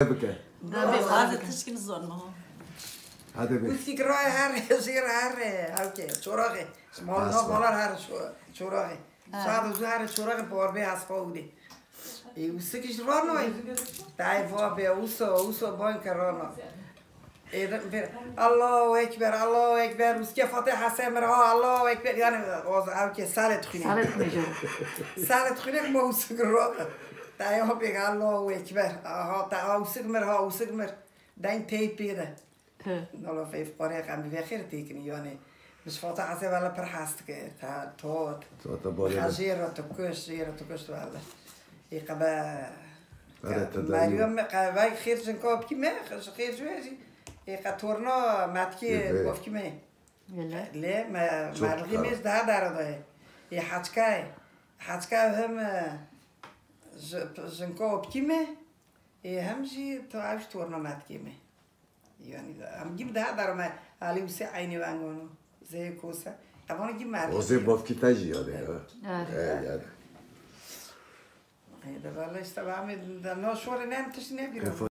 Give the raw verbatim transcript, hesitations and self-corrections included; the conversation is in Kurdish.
bike. Hadi tişkin zon mu? Hadi be. Wîskî kirayê here, jêr here. Hewke, çoraxê. Ji mal nav malar here, ço-, çoraxê. Saet û zu here çoraxê parbê hespa û dê. Ê, ûsik ji rano ê. Tayê va bê, ûso, ûso ban ke rano. Ê, de, bir, Allahu Ekber, Allahu Ekber, ûske Fatiha se mir ha, Allahu Ekber. Yani, o, ew ke salê dixwîne. Salê dixwîne. Salê dixwîne, ma ûsik ro. Tayê va bê, Allahu Ekber. Aha, ta, ha, ûsik mir ha, ûsik mir. Deng tey pê de. Nala feyf qorê qe em bi vê xêr têkinî, yani. Bi sifata hesê vela pir hes dike, ta tot. Sifata borê de. Jê re tu kuş, jê re tu kuş vela. Ê qe be. Meryem me qe vay xêr jinka bikî me, xêr ji wê jî. Ê qe torna metkê bavkî me. Lê me merlixî me ji daha dara da ye. Ê heçka ye. Heçka hem, e, ji-, jinka bikî me. Ê hem jî tu ev ji torna metkê me. Yani, em gî bi daha derme alî û sê eynî weng wano. Zê kose. Evano gî mer. O zê bavkî te jî yade ya. Evet. E, yani. E, de valla işte, ben de no şore nem tişt ne bir.